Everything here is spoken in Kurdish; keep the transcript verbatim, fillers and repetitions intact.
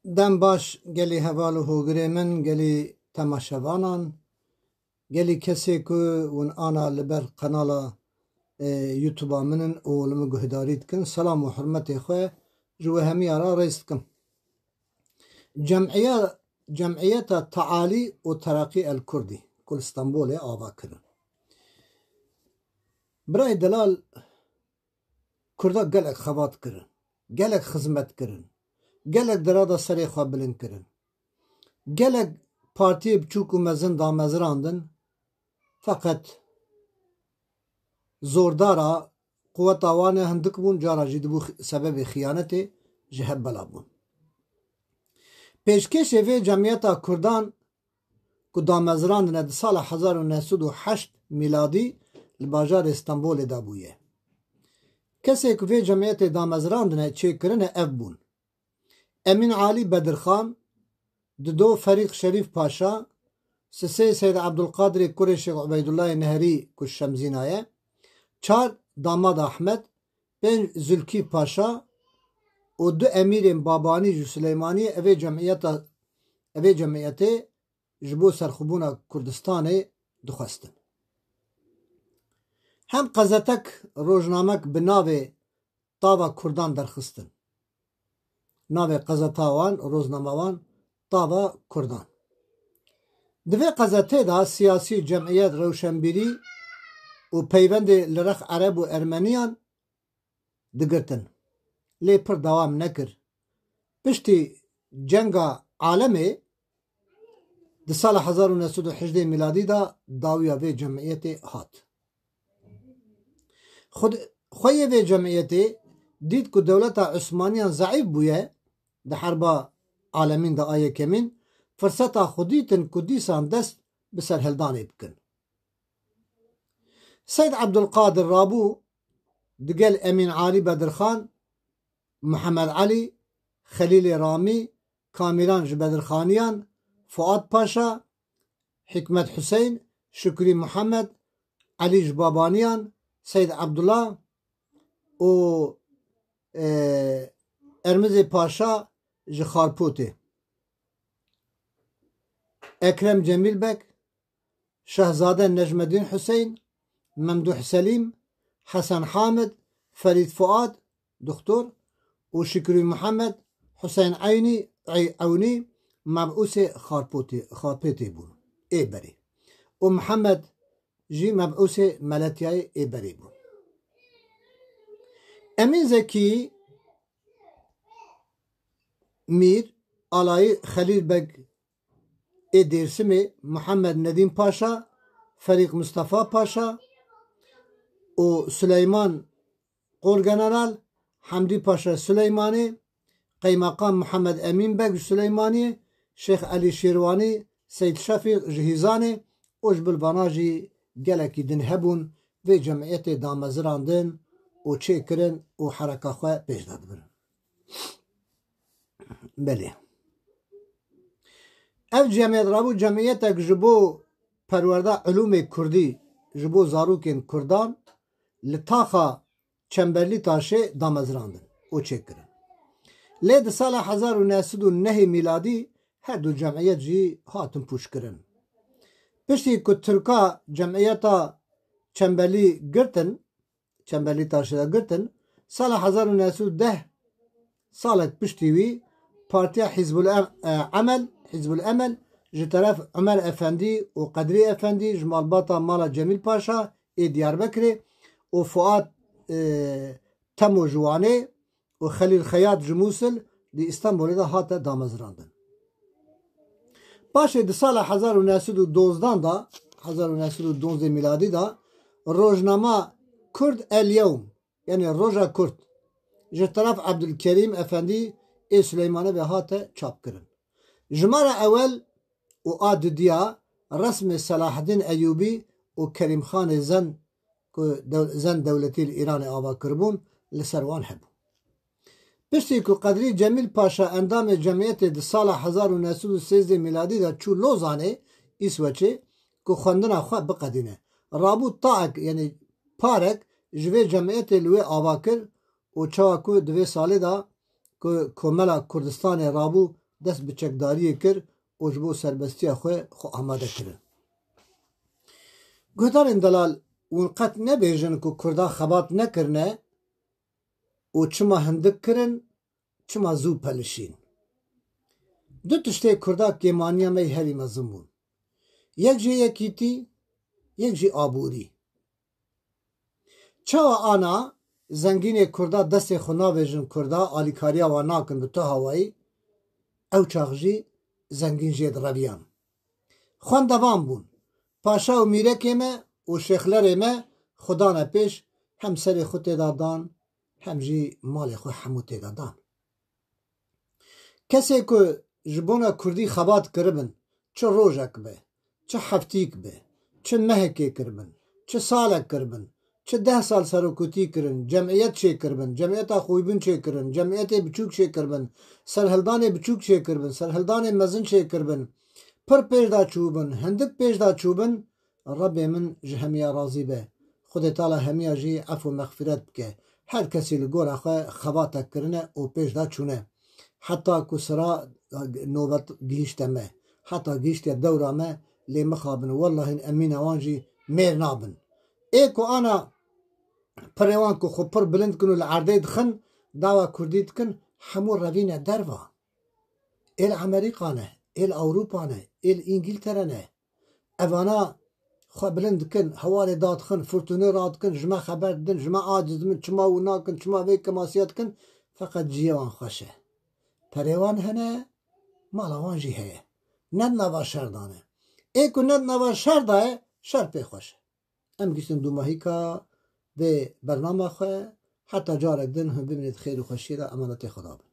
Dem baş gelî heval û hogirê min, gelî temaşevanan, gelî kesê ku hûn ana li ber qenala, e, YouTube-a min in û li min guhdarî dikin, selam û hurmetê xwe ji we hemiya re rêz dikim. Cem'iya-, Cem'iyeta Tealî û Tereqî El Kurdî ku li Stenbolê ava kirin. Birayê delal, Kurda gelek xebat kirin, gelek xizmet kirin, gelek dera de serê xwe bilind kirin. Gelek partiyê biçûk û mezin damezirandin, feqet zordara quweta wan e hindik bûn, cara jî dibû xi-, sebebê xiyanetê ji hev bela bûn. Pêşkêşê vê cemiyeta Kurdan ku damezirandine di sala hezar û neh sed û heşt mîladî li bajarê Stenbolê de bûye. Kesê ku vê cemiyetê damezirandine çêkirine ev bûn: Emîn Alî Bedirxan, dido Ferîq Şerîf Paşa, sisê Seyd Ebdulqadirê kurê Şêx Ubeydullahê Neherî ku Şemzîna ye, çar Damad Ahmed, pênc Zulkîf Paşa û du emîrên Babanî ji Silêmaniyê evê cemiyeta, evê cemiyetê ji bo serxwebûna Kurdistanê dixwestin. Hem qezetek, rojnamek bi navê Tava Kurdan derxistin. Navê qezeta wan, roznama wan, Tava Kurdan. Di vê qezetê de siyasî, cemiyet, rewşenbîrî û peywendê li rex Ereb û Ermeniyan digirtin. Lê pir dewam nekir. Piştî cenga Alemê di sala hezar û neh sed û hejdeh mîladî de dawiya vê cemiyetê hat. Xud-, xweyê vê cemiyetê dît ku dewleta Osmaniyan zeîf bûye di herba Alemîn de a yekemîn, firseta xwe dîtin ku dîsan dest bi serhildanê bikin. Seyd Ebdulqadir rabû digel Emîn Alî Bedirxan, Mihemed Elî, Xelîlê Ramî, Kamîlan ji Bedirxaniyan, Fuat Paşa, Hikmet Huseyn, Şukrî Mihemed, Elî ji Babaniyan, Seyd Ebdullah û, e, Ermizê Paşa ji Xarpûtê, Ekrem Cemîl Beg, Şehzade Necmedîn Huseyn, Memduh Selîm, Hesen Hamid, Ferîd Fuad, Doktor, û Şikrî Mihemed, Huseyn Eynî, Ey-, Ewnî, mebûsê Xarpûtê, Xarpêtê bûn ê berê. Û Mihemed jî mebûsê Meletyayê ê berê bûn. Emîn Zekî, Mîr, alayî Xelîl Beg ê Dêrsimê, Mihemed Nedîm Paşa, Ferîq Mistefa Paşa û Suleyman Qolgeneral, Hemdî Paşa Suleymanê, Qeymeqam Mihemed Emîn Beg ji Suleymaniyê, Şêx Elî Şêrwanî, Seyd Şefîq ji Hîzanê û ji bil vana jî gelekî din hebûn vê cemiyetê damezirandin û çêkirin û hereka xwe pêş de dibirin. Belê. Ev cemiyet rabû cemiyetek ji bo perwerda ilûmê kurdî ji bo zarokên kurdan li taxa Çemberlî Taşê damezrandin û çêkirin. Lê di sala hezar û neh sed û nehê mîladî her du cemiyet jî hatin pûçkirin. Piştî ku Tirka cemiyeta Çemberlî girtin, Çemberlî Taşê de girtin, sala hezar û neh sed û deh, salek piştî wî, Partiya Hizbul Em-, e, Emel, Hizbul Emel, ji teref Umer Efendî û Qedrî Efendî ji malbata mala Cemîl Paşa ê Diyarbekirê û Fuat, e, Temo ji Wanê û Xelîl Xeyat ji Mûsil di Îstanbulê de hate damezrandin. Paşê di sala hezar û neh sed û dozdan de, hezar û neh sed û dozdeh mîladî de, rojnama Kurd El Yewm, yanî Roja Kurd, ji teref Ebdulkerîm Efendî ê Suleymanê ve hate çapkirin. Jimara ewel û a dudiya resmê Selaheddîn Eyûbî û Kerîmxanê Zen ku dew-, Zen dewletî li Îranê ava kiribûn, li ser wan hebû. Piştî ku Qedrî Cemîl Paşa endamê cemiyetê di sala hezar û neh sed û sêzdeh mîladî de çû Lozanê, Îsweçê, ku xwendina xwe biqedîne, rabû taek, yanî parek ji vê cemiyetê li wê ava kir û çawa ku di vê salê de ku Komela Kurdistanê rabû dest bi çekdariyê kir û ji bo serbestiya xwe xwe amade kirin. Guhdarên delal, hûn qet nebêjin ku Kurda xebat nekirine û çima hindik kirin, çima zû pelişîn. Du tiştê Kurda kêmaniya me yê herî mezin bûn. Yek jê yekîtî, yek jî aborî. Çawa ana zengînê Kurda destê xwe navêjin Kurda, alîkariya wan nakin bi tu hawayî, ew çax jî zengîn jê direviyan. Xwendevan bûn. Paşa û mîrekê me û şêxlerê me xwe dane pêş, hem serê xwe têda dan, hem jî malê xwe hemû têda dan. Kesê ku ji bona Kurdî xebat kiribin, çi rojek be, çi heftîk be, çi mehekê kiribin, çi salek kiribin, çi deh sal serokotî kirin, cemiyet çêkiribin, cemiyeta xwîbûn çêkirin, cemiyetê biçûk çêkiribin, serhildanê biçûk çêkiribin, serhildanê mezin çêkiribin, pir pêş de çûbin, hindik pêş de çûbin, Rebê min ji hemiya razî be. Xwedê Teala hemiya jî ef û mexfîret bike. Her kesî li gora xwe xebatek kirine û pêş de çûne. Heta ku sira nobet gihîşte me. Heta gihîştiye dewra me, lê mixabin. Wellahî emîna wan jî mêr nabin. Ê ku ana pirê wan ku xwe pir bilind kin û li erdê dixin, dawa Kurdî dikin, hemû revîne derva. Ê li Amerîka ne, ê li Ewropa ne, ê li Îngiltere ne. Evana xwe bilind dikin, hevalê dadixin, furtûnê radikin, ji me xeber didin, ji me aciz dibin, çima wî nakin, çima vê kemasiya dikin, feqet cihê wan xweş e. Perê wan hene, mala wan jî heye. Ne di nava şer de ne. Ê ku ne di nava şer de ye, şer pê xweş e. Em gihîştin dûmahîka vê bernama xwe, heta carek din hûn bimînit xêr û xweşiyê de, emanetê Xweda bin.